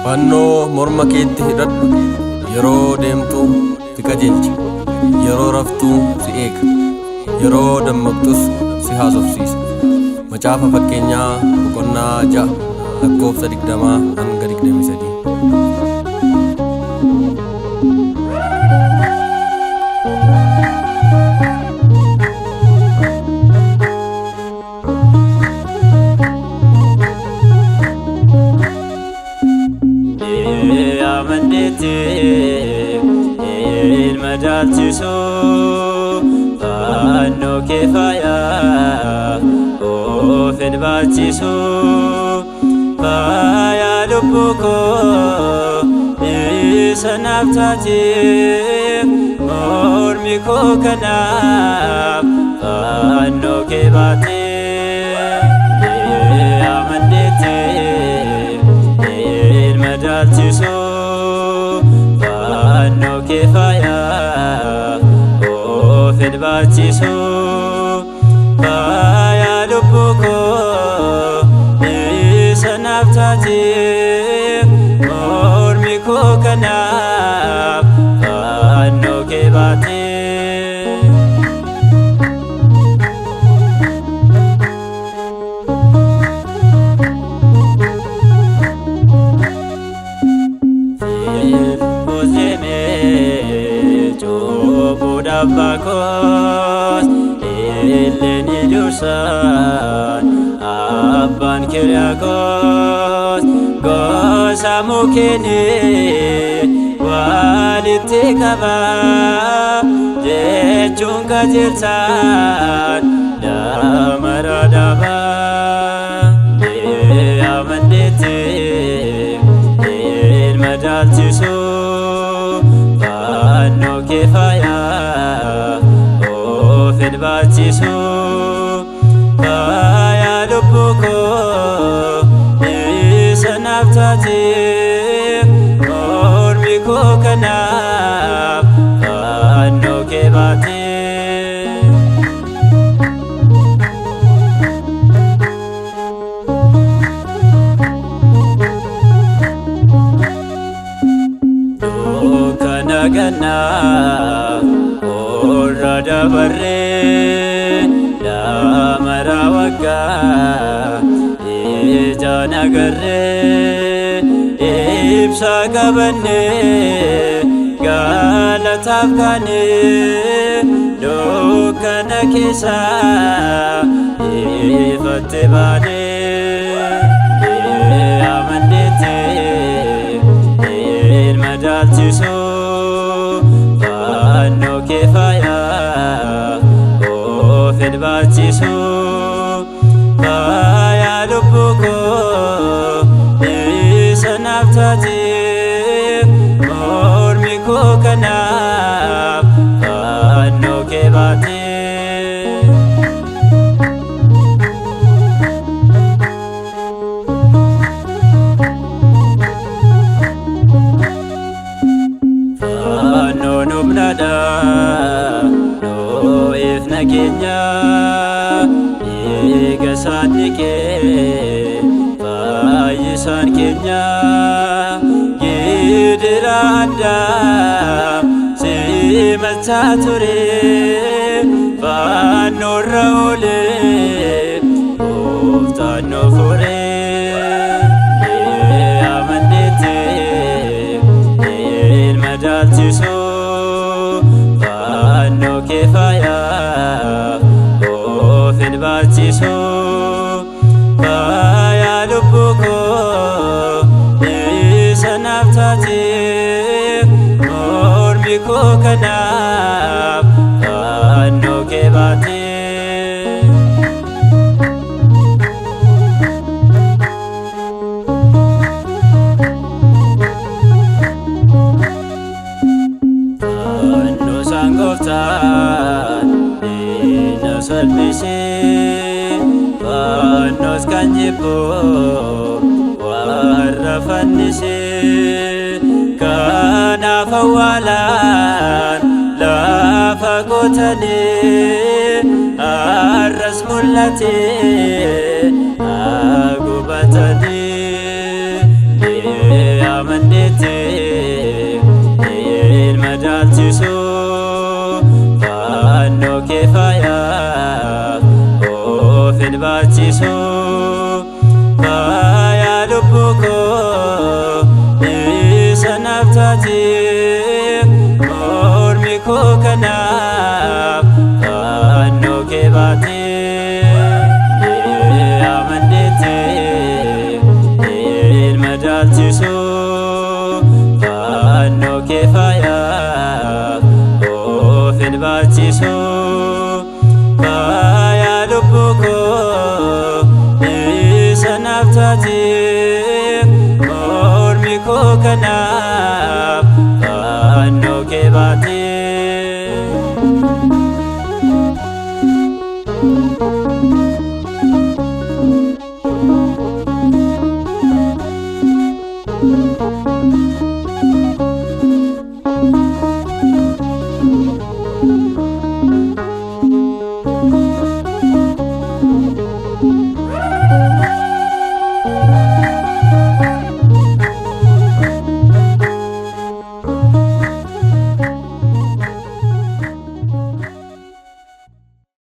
Fannoo morma keetti hidhadhu yeroo deemtu si qajeelcha, yeroo raftuu si eega, yeroo dammaqxus si haasofsiisa. Macaafa Fakkeenyaa boqonnaa 6 lakkoofsa 20 hanga 23. Amandeetti ilma daalchisu fannoo kee faayaa of hin baachisu faayaa lubbuu koo isa naaf taate mormi koo kanaaf fannoo kee baate amandeetti ilma daalchisu fannoo kee faayaa of hin baachisu faayaa lubbuu koo isa naaf taate mormi koo kanaaf fannoo kee baate. Abbaa illee dursaan abbaan Kiriyaaqoos gosa mukeenii walitti qaba jechuun qajeelchaan damara dhaba. Amandeetti ilma daalchisu fannoo kee faayaa of hin baachisu faayaa lubbuu koo isa naaf taate mormi koo kanaaf fannoo kee baate. Dukkana gannaa qorra dabarree daamara waggaa ijaan agarree ibsa qabannee galataaf kaanee dukkana keessaa ifatti baanee amandeetti ilma daalchisu fannoo kee faayaa of hin baachisu faayaa lubbuu koo isa naaf taate mormi koo kanaaf fannoo kee baate. Fannoon humnaadha noo'eef nageenya dhiiga isaan dhiqee fayyisaan keenya gidira addaa simachaa ture fannoorra oolee gooftaan nu fure. Amandeetti ilma daalchisu fannoo kee faayaa of hin baachisu faayaa lubbuu koo isa naaf taate mormi koo kanaaf fannoo kee baate. Fannoo isaan gooftaan diina salphisee fannoos kan jibbu warra fannisee kanaaf awwaalaan Gootanii har'as mul'atee gubatanii amandeetti ilma daalchisu fannoo kee faayaa of hin baachisu faayaa lubbuu koo isa naaf taateef mormi koo kanaaf fannoo kee baatee amandeetti ilma daalchisu fannoo kee faayaa of hin baachisu.